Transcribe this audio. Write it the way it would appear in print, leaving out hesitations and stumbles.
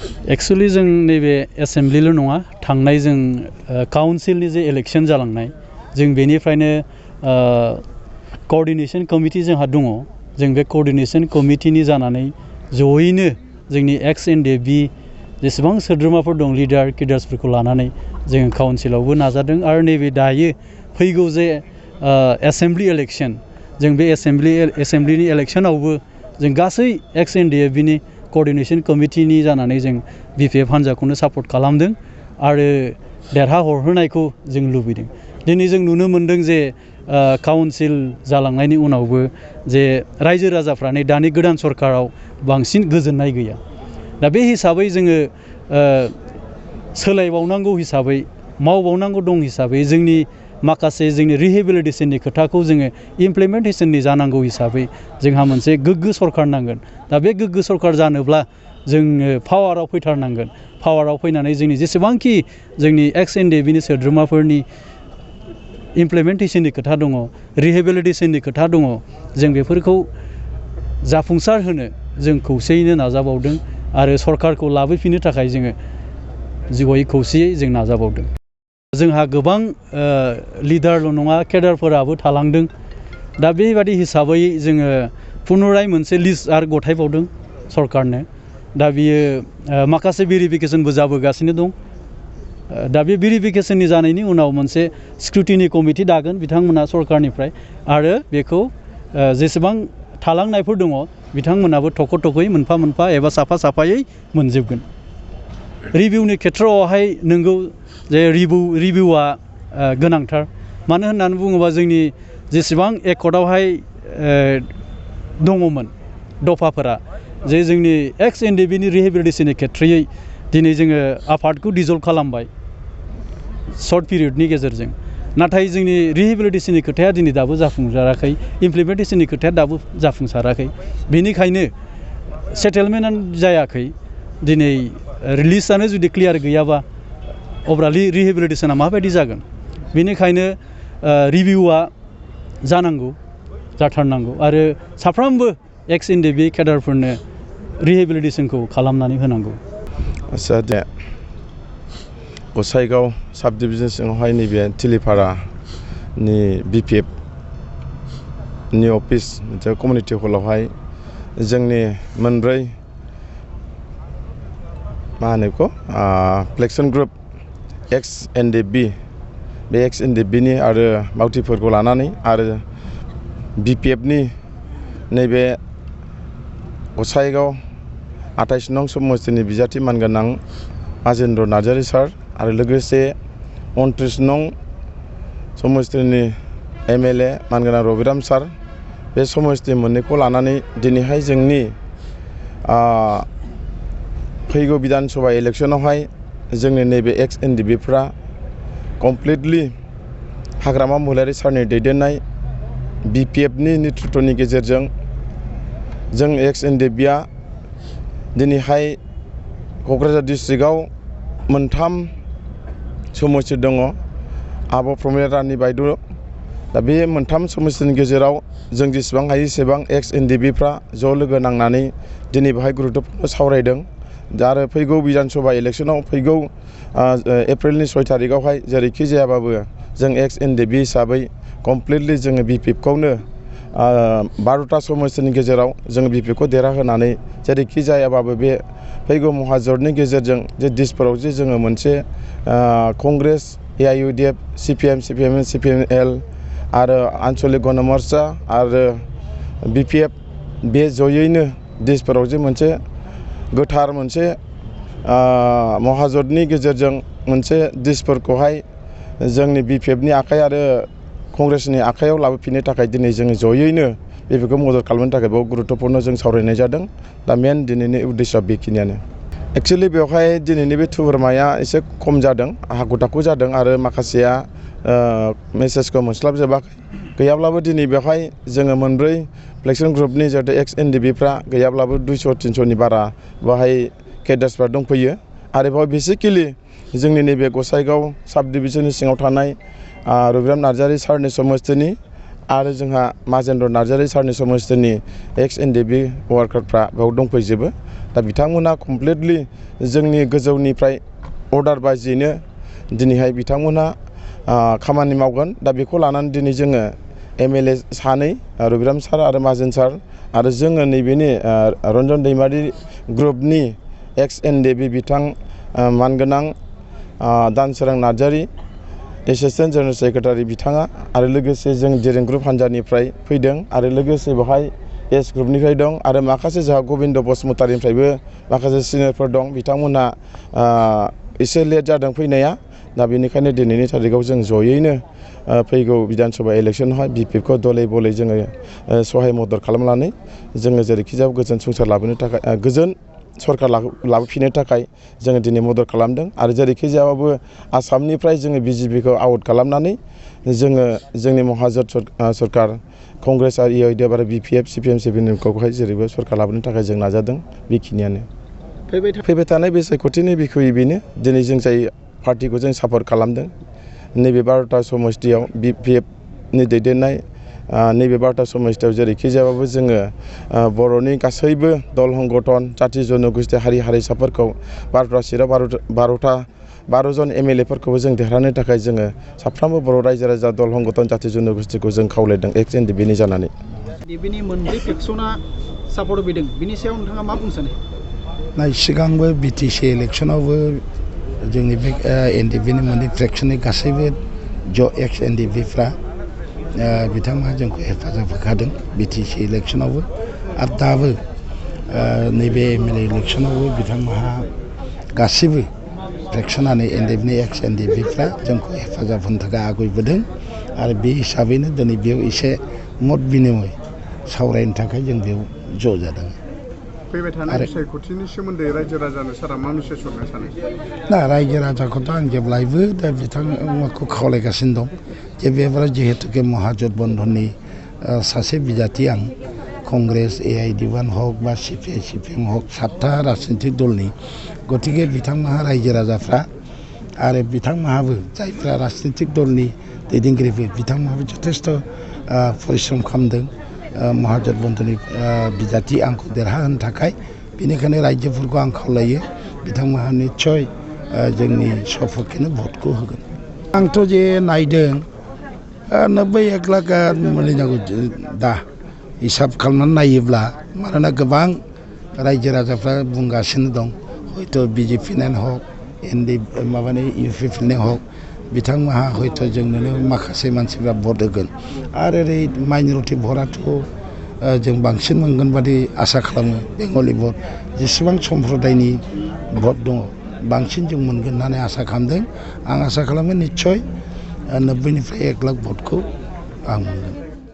Actually जों नैबे एसेम्ब्लिल' नङा थांनाय जों काउन्सिलनि जे इलेक्शन जालांनाय जों बेनिफ्रायनो कोअर्डिनेशन कमिटि जोंहा दङ जों बे कोअर्डिनेशन कमिटिनि जानानै जयैनो जोंनि एक्स एनडिएफबि जेसेबां सोद्रोमाफोर दं लिडार्सफोरखौ लानानै जों काउन्सिलावबो नाजादों आरो नैबे दायो फैगौ जे एसेम्ब्लि इलेक्शन जों बे एसेम्ब्लिनि इलेक्शनावबो जों गासै एक्स एनडिएफबिनि कोअर्डिनेशन कमिटिनि जानानै जों बिपिएफ हान्जाखौनो सापर्ट खालामदों आरो देरहाहरहोनायखौ जों लुबैदों। दिनै जों नुनो मोन्दों जे काउन्सिल जालांनायनि उनावबो जे रायजो राजाफ्रा नै दानि गोदान सरकाराव बांसिन गोजोननाय गैया। दा बे हिसाबै जोङो सोलायबावनांगौ हिसाबै मावबावनांगौ दं हिसाबै जोंनि माखासे जोंनि रिहेबिलिटेशननि खोथाखौ जोङो इमप्लिमेन्टेशननि जानांगौ हिसाबै जोंहा मोनसे गोग्गो सरकार नांगोन। दा बे गोग्गो सरकार जानोब्ला जोङो पावाराव फैथारनांगोन। पावाराव फैनानै जोंनि जेसेबांखि जोंनि एक्स एनडिएफबिनि सोद्रोमाफोरनि इमप्लिमेन्टेशननि खोथा दङ रिहेबिलिटेशननि खोथा दङ जों बेफोरखौ जाफुंसार होनो जों खौसेयैनो नाजाबावदों आरो सरकारखौ लाबोफिननो थाखाय जोङो जयै खौसेयै जों नाजाबावदों। जोंहा गोबां लिडारल' नङा केडारफोराबो थालांदों। दा बेबादि हिसाबै जोङो पुनराय मोनसे लिस्ट आरो गथायबावदों सरकारनो। दा बियो माखासे भेरिफिकेसनबो जाबोगासिनो दं। दा बे भेरिफिकेसननि जानायनि उनाव मोनसे स्क्रुटिनि कमिटि दागोन बिथांमोना सरकारनिफ्राय आरो बेखौ जेसेबां थालांनायफोर दङ बिथांमोनाबो थख' थख'यै मोनफा मोनफा एबा साफा साफायै मोनजोबगोन। रिभिउनि खेथ्रआवहाय नोंगौ जे रिभिउआ गोनांथार। मानो होननानै बुङोबा जोंनि जेसेबां एकर्डआवहाय दङमोन दफाफोरा जे जोंनि एक्स एनडिएफबिनि रिहेबिलिटेशननि खेथ्रयै दिनै जोङो आफादखौ डिजल्भ खालामबाय सर्ट पिरियडनि गेजेरजों। नाथाय जोंनि रिहेबिलिटेशननि खोथाया दिनै दाबो जाफुंसाराखै इमप्लिमेन्टेशननि खोथाया दाबो जाफुंसाराखै। बेनिखायनो सेटेलमेन्टआनो जायाखै। दिनै लिस्टआनो जुदि क्लियार गैयाबा अब्ला रिहेबिलिटेशना माबायदि जागोन। बेनिखायनो रिभिउआ जानांगौ जाथारनांगौ आरो साफ्रोमबो एक्स एनडिएफबि केडारफोरनो रिहेबिलिटेशनखौ खालामनानै होनांगौ। आच्चा दे गसाइगाव साब डिभिजन सिङावहाय नैबे थिलिपारानि बिपिएफनि अफिस मोनसे कमिउनिटि हलावहाय जोंनि मोनब्रै मा होनो बेखौ फ्लेक्सन ग्रुप एक्स एनडिएफबि बे एक्स एनडिएफबिनि आरो मावथिफोरखौ लानानै आरो बिपिएफनि नैबे गसाइगाव 28 नं समस्थिनि बिजाथि मानगोनां माजेन्द्र नार्जारी सार आरो लोगोसे 29 नं समस्थिनि एमएलए मानगोनां रबिराम सार बे समस्ति मोननैखौ लानानै दिनैहाय जोंनि फैगौ बिधान सभा इलेक्शनावहाय जोंनि नैबे एक्स एनडिएफबिफ्रा कमप्लिटलि हाग्रामा महिलारी सारनि दैदेननाय बिपिएफनि नेतृत्वनि गेजेरजों जों एक्स एनडिएफबिआ दिनैहाय क'क्राझार डिस्ट्रिक्टआव मोनथाम समस्ति दङ आब' प्रमिला रानी बायद'। दा बे मोनथाम समस्तिनि गेजेराव जों जेसेबां हायो एसेबां एक्स एनडिएफबिफ्रा ज' लोगो नांनानै दिनै बेहाय गुरुत्वपूर्ण सावरायदों। दा आरो फैगौ बिधान सभा इलेक्शनाव फैगौ एप्रिलनि 6 तारिखआवहाय जेरैखि जायाबाबो जों एक्स एनडिएफबि हिसाबै कमप्लिटलि जोङो बिपिएफखौनो 12टा समस्तिनि गेजेराव जों बिपिएफखौ देरहाहोनानै जेरैखि जायाबाबो बे फैगौ महाजोतनि गेजेरजों जे दिसपुराव जे जोङो मोनसे कंग्रेस एआइइउडिएफ सिपिएम सिपिएमएल आरो आन्चलिक गण मोर्चा आरो बिपिएफ बे जयैनो दिसपुराव जे मोनसे गोथार मोनसे महाजोतनि गेजेरजों मोनसे दिसपुरखौहाय जोंनि बिपिएफनि आखाइ आरो कंग्रेसनि आखायाव लाबोफिननो थाखाय दिनै जों जयैनो बेफोरखौ मदद खालामनो थाखाय बेयाव गुरुत्वपूर्ण जों सावरायनाय जादों। दा मेन दिनैनि उद्देश्यआ बेखिनियानो। एक्चुअलि बेवहाय दिनैनि बे थुबुरमाया एसे खम जादों हाखु दाखु जादों आरो माखासेया मेसेजखौ मोनस्लाबजोबाखै। गैयाब्लाबो दिनै बेवहाय जोङो मोनब्रै फ्लेक्सन ग्रुपनि जिहेतु एक्स एनडिएफबिफ्रा गैयाब्लाबो 200-300नि बारा बेवहाय केडार्सफ्रा दंफैयो आरो बेवहाय बेसिकेलि जोंनि नैबे गसाइगाव साब डिभिजननि सिङाव थानाय रबिराम नार्जारी सारनि समस्तिनि आरो जोंहा माजेन्द्र नार्जारी सारनि समस्तिनि एक्स एनडिएफबि वार्कारफ्रा बेयाव दंफैजोबो। दा बिथांमोना कमप्लिटलि जोंनि गोजौनिफ्राय अर्डार बायदियैनो दिनैहाय बिथांमोना खामानि मावगोन। दा बेखौ लानानै दिनै जोङो MLA सानै रबिराम सार आरो माहाजोन सार आरो जोङो नैबेनि रन्जन दैमारि ग्रुपनि XNDB बिथां मानगोनां दानसोरां नार्जारि एसिस्टेन्ट जेनेरेल सेक्रेटारि बिथाङा आरो लोगोसे जों दिरें ग्रुप हान्जानिफ्राय फैदों आरो लोगोसे बेवहाय एस ग्रुपनिफ्राय दं आरो माखासे जोंहा गबिन्द बसुमतारिनिफ्रायबो माखासे सिनियरफोर दं। बिथांमोनहा एसे लेट जादों फैनाया। दा बेनिखायनो दिनैनि थारिखआव जों जयैनो फैगौ बिधान सभा इलेक्सनावहाय BPFखौ दलै बलै जोङो सहाय मदद खालामनानै जोङो जेरैखिजाया गोजोन संसार लाबोनो थाखाय गोजोन सरकार लाबोफिननो थाखाय जोङो दिनै मदद खालामदों आरो जेरैखिजायाबाबो आसामनिफ्राय जोङो BJPखौ आउट खालामनानै जोङो जोंनि महाजोन सरकार कंग्रेस आरो EIDF आरो BPF CPM CPNखौहाय जेरैबो सरकार लाबोनो थाखाय जों नाजादों। बेखिनियानो फैबाय थानाय बे सायख'थिनि बिखय बेनो दिनै जों जाय पार्टिखौ जों सापर्ट खालामदों नैबे 12टा समस्तियाव BPFनि दैदेननाय नैबे 12टा समस्तियाव जेरैखिजायाबाबो जोङो बर'नि गासैबो दल संगठन जाथि जन'गोष्ठी हारि हारिसाफोरखौ 12टा सिटआव 12 जन MLAफोरखौबो जों देरहानो थाखाय जोङो साफ्रोमबो बर' रायजो राजा दल संगठन जाथि जन'गोष्ठीखौ जों खावलायदों XNDBनि जानानै। बिनि मोनब्रै फेक्सना सापर्ट होफैदों बिनि सायाव नोंथाङा मा बुंनो सानो? सिगांबो BTC इलेक्सनावबो जोंनि बे NDBनि मोननै फ्रेक्सननि गासैबो XNDBफ्रा बिथांमोनहा जोंखौ हेफाजाब होखादों BTC इलेक्सनावबो आरो दाबो नैबे MLA इलेक्सनावबो बिथांमोनहा गासैबो फ्रेक्सनानो NDBनि XNDBफ्रा जोंखौ हेफाजाब होनो थाखाय आवगायबोदों आरो बे हिसाबैनो दिनै बेयाव एसे मत बिनिमय सावरायनो थाखाय जों बेयाव ज' जादों। फैबाय थानाय सायख'थिनि सोमोन्दै रायजो राजानो सारा मा मेसेज हरनो सानो? ना रायजो राजाखौथ' आं जेब्लायबो दा बिथांमोनखौ खावलायगासिनो दं जे बेबाराव जिहेतुके महागठबन्धननि सासे बिजाथि आं कंग्रेस AIDF हक बा CPM हक 7था राजनितिक दलनि गतिके बिथांमोनहा रायजो राजाफ्रा आरो बिथांमोनहाबो जायफ्रा राजनितिक दलनि दैदेनगिरिफोर बिथांमोनहाबो जथेस्थ' परिश्रम खालामदों महागठबन्धननि बिजाथि आंखौ देरहाहोनो थाखाय। बेनिखायनो रायजोफोरखौ आं खावलायो बिथांमोनहा निस्सय जोंनि सपक्षेनो भटखौ होगोन। आंथ' जे नायदों 90-1 लाख मोनहैनांगौ दा हिसाब खालामनानै नायोब्ला मानोना गोबां रायजो राजाफ्रा बुंगासिनो दं हयथ' BJPनियानो हक UPFनि हक बिथांमोनहा हयथ' जोंनोनो माखासे मानसिफ्रा भट होगोन आरो ओरै माइन'रिटि भटआथ' जों बांसिन मोनगोन बादि आसा खालामो। बेंगलि भट जेसेबां सम्प्रदायनि भट दङ बांसिन जों मोनगोन होननानै आसा खालामदों। आं आसा खालामो निस्सय 90निफ्राय 1 लाख भटखौ आं मोनगोन।